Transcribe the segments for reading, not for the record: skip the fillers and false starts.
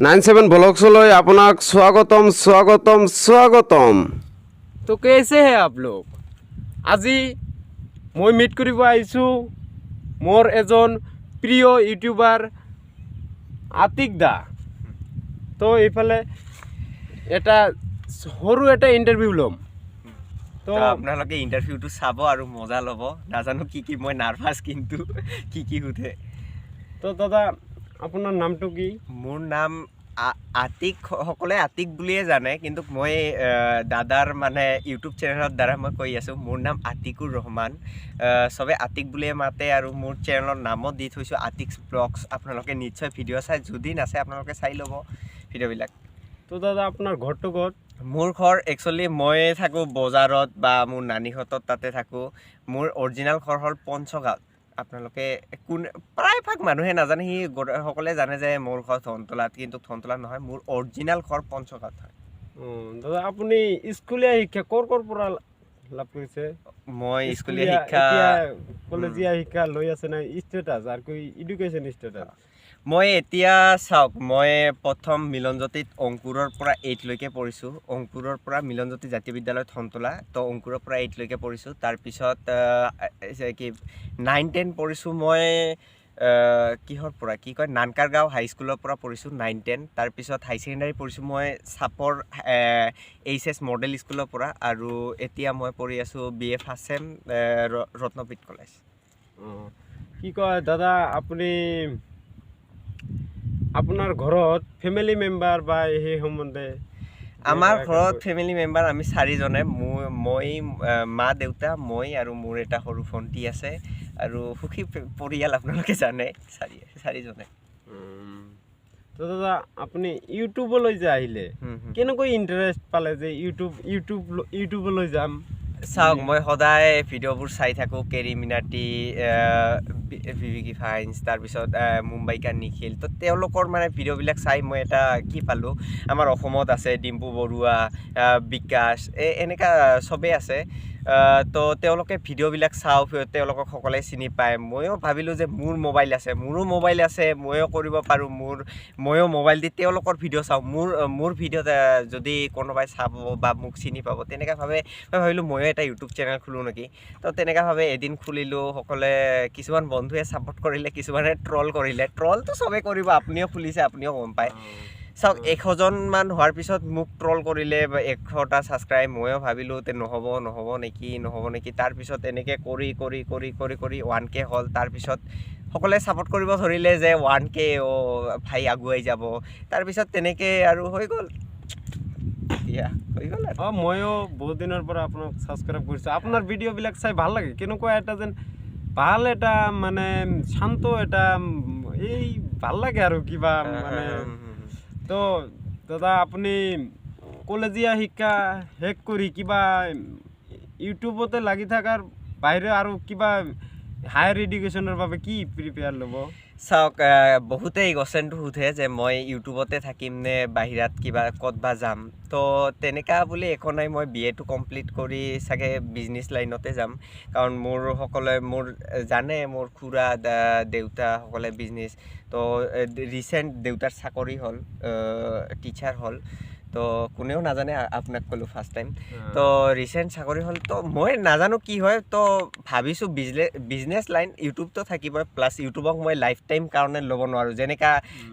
97 ব্লগছলৈ আপোনাক স্বাগতম, স্বাগতম, স্বাগতম। তো कैसे है आप लोग? আজি মই মিট কৰিব আহিছোঁ মোৰ এজন প্ৰিয় ইউটিউবাৰ আতিক দা। তো এইফালে এটা সৰু এটা ইণ্টাৰভিউ ল'ম। তো আপোনালোকে ইণ্টাৰভিউটো চাব আৰু মজা ল'ব। নাজানো কি কি, মই নাৰ্ভাছ কিন্তু কি কি সোধে। তো দাদা, আপোনাৰ নামটো কি? মোৰ নাম আতিক। সকলোৱে আতিক বুলিয়ে জানে, কিন্তু মই দাদাৰ মানে ইউটিউব চেনেলৰ দ্বাৰা মই কৈ আছোঁ, মোৰ নাম আতিকুৰ ৰহমান। চবে আতিক বুলিয়ে মাতে আৰু মোৰ চেনেলৰ নামো দি থৈছোঁ আতিক ব্লগছ। আপোনালোকে নিশ্চয় ভিডিঅ' চাই, যদি নাচায় আপোনালোকে চাই ল'ব ভিডিঅ'বিলাক। তো দাদা, আপোনাৰ ঘৰটো ক'ত? মোৰ ঘৰ একচুৱেলি মই থাকোঁ বজাৰত বা মোৰ নানীহঁতৰ তাতে থাকোঁ। মোৰ অৰিজিনেল ঘৰ হ'ল পঞ্চগাঁৱত। আপোনালোকে কোন প্ৰায়ভাগ মানুহে নাজানে, সি সকলোৱে জানে যে মোৰ ঘৰ ধনতলাত, কিন্তু ধনতলাত নহয়, মোৰ অৰিজিনেল ঘৰ পঞ্চগাঁৱত হয়। অঁ, দাদা, আপুনি স্কুলীয়া শিক্ষা ক'ৰ ক'ৰ পৰা লাভ কৰিছে? মই স্কুলীয়া শিক্ষা এতিয়া কলেজীয়া শিক্ষা লৈ আছে নাই, ষ্টেটাছ আৰু কি, এডুকেশ্যন ষ্টেটাছ? মই এতিয়া চাওক, মই প্ৰথম মিলনজ্যোতিত অংকুৰৰ পৰা এইটলৈকে পঢ়িছোঁ। অংকুৰৰ পৰা মিলনজ্যোতি জাতীয় বিদ্যালয় ধনতলা, তো অংকুৰৰ পৰা এইটলৈকে পঢ়িছোঁ। তাৰপিছত কি 9-10 পঢ়িছোঁ মই কিহৰ পৰা কি কয়, নানকাৰগাঁও হাইস্কুলৰ পৰা পঢ়িছোঁ 9-10। তাৰপিছত হাই ছেকেণ্ডাৰী পঢ়িছোঁ মই চাপৰ এইচ এছ মডেল স্কুলৰ পৰা আৰু এতিয়া মই পঢ়ি আছোঁ B A first sem, ৰত্নপীঠ college. অঁ, কি কয় দাদা, আপুনি আপোনাৰ ঘৰত ফেমিলি মেম্বাৰ বা সেই সম্বন্ধে? আমাৰ ঘৰত ফেমিলি মেম্বাৰ আমি চাৰিজনে, মোৰ মই মা দেউতা, মই আৰু মোৰ এটা সৰু ভণ্টি আছে আৰু সুখী পৰিয়াল আপোনালোকে জানে, চাৰিজনে। তো দাদা, আপুনি ইউটিউবলৈ যে আহিলে, হুম, হুম। কেনেকৈ ইণ্টাৰেষ্ট পালে যে ইউটিউবলৈ যাম? চাওক, মই সদায় ভিডিঅ'বোৰ চাই থাকোঁ, কেৰি মিনাটি, বিভিকি ফাইন্স, তাৰপিছত মুম্বাই কা নিখিল। তো তেওঁলোকৰ মানে ভিডিঅ'বিলাক চাই মই এটা কি পালোঁ, আমাৰ অসমত আছে ডিম্পু বৰুৱা, বিকাশ, এই এনেকুৱা চবেই আছে। তো তেওঁলোকে ভিডিঅ'বিলাক চাওঁ, তেওঁলোকক সকলোৱে চিনি পায়। ময়ো ভাবিলোঁ যে মোৰ মোবাইল আছে, মোৰো মোবাইল আছে, ময়ো কৰিব পাৰোঁ। ময়ো মোবাইল দি তেওঁলোকৰ ভিডিঅ' চাওঁ, মোৰ ভিডিঅ'ত যদি কোনোবাই চাব বা মোক চিনি পাব, তেনেকুৱাভাৱে মই ভাবিলোঁ ময়ো এটা ইউটিউব চেনেল খোলোঁ নেকি। তো তেনেকুৱাভাৱে এদিন খুলিলোঁ। সকলোৱে, কিছুমান বন্ধুৱে ছাপৰ্ট কৰিলে, কিছুমানে ট্ৰল কৰিলে। ট্ৰলটো চবেই কৰিব, আপুনিও খুলিছে, আপুনিও গম পায়। চাওক, 100জনমান হোৱাৰ পিছত মোক ট্ৰল কৰিলে বা 100টা ছাবস্ক্ৰাইব। ময়ো ভাবিলোঁ তে নহ'ব, নহ'ব নেকি, নহ'ব নেকি। তাৰপিছত এনেকৈ কৰি কৰি কৰি কৰি কৰি 1K হ'ল। তাৰপিছত সকলোৱে ছাপৰ্ট কৰিব ধৰিলে যে 1K, অ' ভাই আগুৱাই যাব। তাৰপিছত তেনেকৈ আৰু হৈ গ'ল, এতিয়া হৈ গ'ল আৰু। অঁ, ময়ো বহুত দিনৰ পৰা আপোনাক ছাবস্ক্ৰাইব কৰিছোঁ। আপোনাৰ ভিডিঅ'বিলাক চাই ভাল লাগে। কেনেকুৱা এটা যেন ভাল এটা মানে শান্ত এটা এই ভাল লাগে আৰু কিবা মানে। তো দাদা, আপুনি কলেজীয়া শিক্ষা শেষ কৰি কিবা ইউটিউবতে লাগি থকাৰ বাহিৰে আৰু কিবা হায়াৰ এডুকেশ্যনৰ বাবে কি প্ৰিপেয়াৰ ল'ব? চাওক, বহুতে এই কুৱেশ্যনটো সোধে যে মই ইউটিউবতে থাকিম নে বাহিৰত কিবা ক'তবা যাম। তো তেনেকুৱা বুলি একো নাই। মই বি এটো কমপ্লিট কৰি চাগে বিজনেছ লাইনতে যাম, কাৰণ মোৰ সকলোৱে মোৰ জানে, মোৰ খুৰা, দেউতা সকলোৱে বিজনেছ। তো ৰিচেণ্ট দেউতাৰ চাকৰি হ'ল, টিচাৰ হ'ল। তো কোনেও নাজানে, আপোনাক ক'লোঁ ফাৰ্ষ্ট টাইম। তো ৰিচেণ্ট চাকৰি হ'ল, তো মই নাজানো কি হয়। তো ভাবিছোঁ বিজনেছ লাইন, ইউটিউবটো থাকিবই, প্লাছ ইউটিউবক মই লাইফ টাইম কাৰণে ল'ব নোৱাৰোঁ। যেনেকা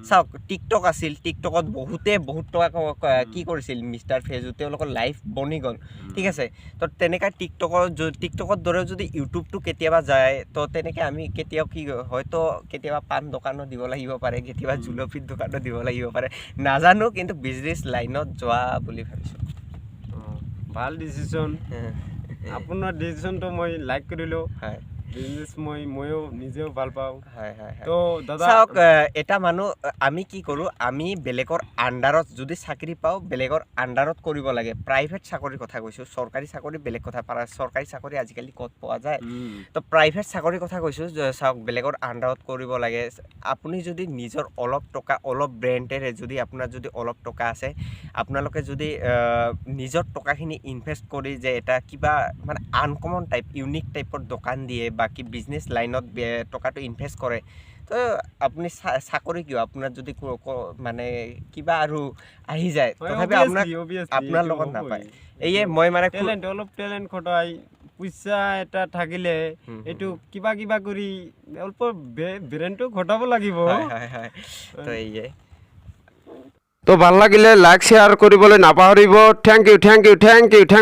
চাওক, টিকটক আছিল, টিকটকত বহুতে বহুত টকা কি কৰিছিল, মিষ্টাৰ ফেজু, তেওঁলোকৰ লাইফ বনি গ'ল, ঠিক আছে। তো তেনেকা টিকটকৰ দৰেও যদি ইউটিউবটো কেতিয়াবা যায়, তো তেনেকৈ আমি কেতিয়াও কি হয়তো কেতিয়াবা পাণ দোকানো দিব লাগিব পাৰে, কেতিয়াবা জুলপিৰ দোকানো দিব লাগিব পাৰে, নাজানো। কিন্তু বিজনেছ লাইনত যোৱা বুলি ভাবিছোঁ। অঁ, ভাল ডিচিশ্যন। আপোনাৰ ডিচিশ্যনটো মই লাইক কৰিলোঁ। বিজনেছ ময়ো নিজেও ভাল পাওঁ। হয় হয় হয় তো দাদা, চাওক, এটা মানুহ আমি কি কৰোঁ, আমি বেলেগৰ আণ্ডাৰত যদি চাকৰি পাওঁ, বেলেগৰ আণ্ডাৰত কৰিব লাগে। প্ৰাইভেট চাকৰিৰ কথা কৈছোঁ, চৰকাৰী চাকৰি বেলেগ কথা। চৰকাৰী চাকৰি আজিকালি ক'ত পোৱা যায়? তো প্ৰাইভেট চাকৰিৰ কথা কৈছোঁ যে চাওক, বেলেগৰ আণ্ডাৰত কৰিব লাগে। আপুনি যদি নিজৰ অলপ টকা, অলপ ব্ৰেণ্ডেৰে যদি আপোনাৰ যদি অলপ টকা আছে, আপোনালোকে যদি নিজৰ টকাখিনি ইনভেষ্ট কৰি যে এটা কিবা মানে আনকমন টাইপ, ইউনিক টাইপৰ দোকান দিয়ে বা কি বিজনেছ লাইনত টকাটো ইনভেষ্ট কৰে, তো তো আপুনি চাকৰি কিয়, আপোনাৰ যদি মানে কিবা আৰু আহি যায়, তথাপি আপোনাক আপোনাৰ লগত নাপায়। এইয়ে মই মানে টেলেণ্ট, অলপ টেলেণ্ট খটাই পইচা এটা থাকিলে এইটো কিবা কিবা কৰি অলপ ব্ৰেইনটো খটাব লাগিব। হয় হয় হয় তো এইয়ে। তো ভাল লাগিলে লাইক, শ্বেয়াৰ কৰিবলৈ নাপাহৰিব। Thank you, thank you, thank you, thank.